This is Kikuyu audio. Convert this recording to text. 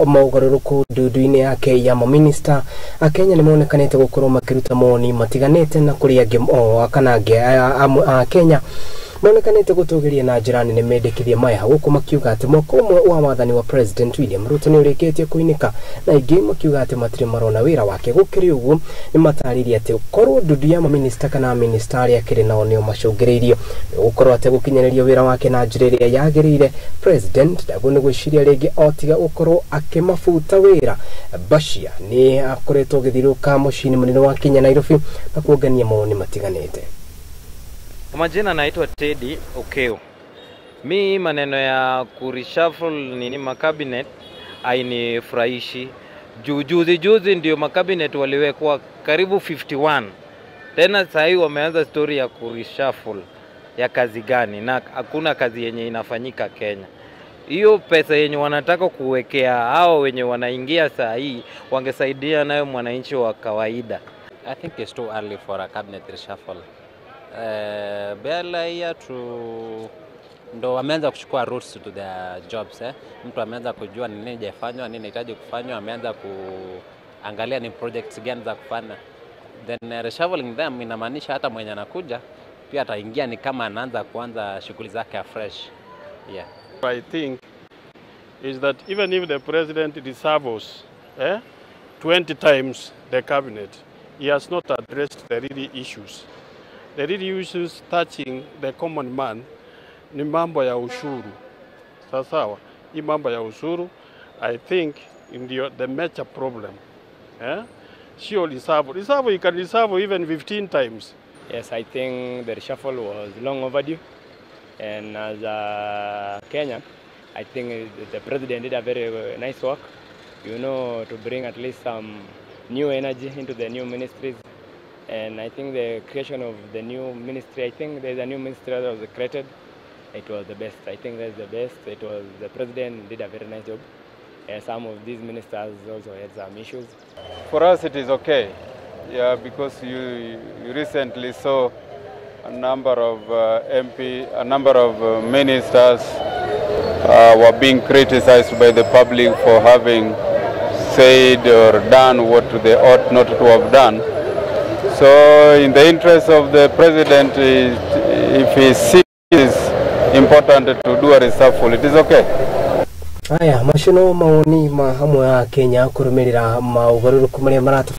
Maũgarũrũku ndundu-inĩ yake ya maminista, Akenya nĩ monekanĩte gũkorwo makĩruta mawoni matiganĩte, na kũrĩ angĩ o kana angĩ a Kenya monekanĩte gũtũgĩria na njĩra nene mendekithia maya, gũkũ makiuga atĩ mwaka ũmwe wa wathani wa President William Ruto nĩ ũrĩkĩtie kũinĩka, na aingĩ makiuga atĩ matirĩ marona wĩra wake. Gũkĩrĩ ũguo, nĩ matarĩirie atĩ korwo ndundu ya maminista kana minista arĩa akĩrĩ nao nĩo macũngĩrĩirie gũkorwo atĩ gũkinyanĩria wĩra wake na njĩra ĩrĩa yagĩrĩire, President ndagwo nĩ gwĩciria rĩngĩ o tiga gũkorwo akĩmabuta wĩra. Bashia nĩ akoretwo agĩthiũrũrũka mũciĩ-inĩ mũnene wa Kenya, Nairobi, na kuongania mawoni matiganĩte. Kwa majina naitwa Teddy Okeo. Mi maneno ya kureshuffle nini macabinet hainifurahishi. Juu juzi juzi ndio macabinet waliwekwa karibu 51. Tena saa hii wameanza story ya kureshuffle ya kazi gani, na hakuna kazi yenye inafanyika Kenya. Hiyo pesa yenye wanataka kuwekea hao wenye wanaingia saa hii wangesaidia nayo mwananchi wa kawaida. I think it's too early for a cabinet reshuffle. Barely year to ndo wameanza kuchukua roots to their jobs, eh. Mtu ameanza kujua ni nini haijafanywa, nini inahitaji kufanywa, ameanza kuangalia ni projects gani za kufanya. Then reshuffling them inamaanisha hata mwenye anakuja pia ataingia ni kama anaanza kuanza shughuli zake afresh. Yeah. I think is that even if the president reshuffles 20 times the cabinet, he has not addressed the real issues. The real issues touching the common man ni mambo ya ushuru. Sawa, hii mambo ya ushuru, I think, ndio the major problem. Eh? Sio reshuffle. Reshuffle, you can reshuffle even 15 times. Yes, I think the reshuffle was long overdue. And as a Kenyan, I think the president did a very nice work to bring at least some new energy into the new ministries. And I think the creation of the new ministry, I think there's a new ministry that was created. It was the best. I think that's the best. It was the president did a very nice job. And some of these ministers also had some issues. For us, it is okay, yeah, because you recently saw a number of MP, a number of ministers were being criticized by the public for having said or done what they ought not to have done. So, in the interest of the president, if he sees it important to do a reshuffle, it is okay. Aya macio no mawoni ma hamwe a Kenya kũrũmĩrĩra maũgarũrũku marĩa marata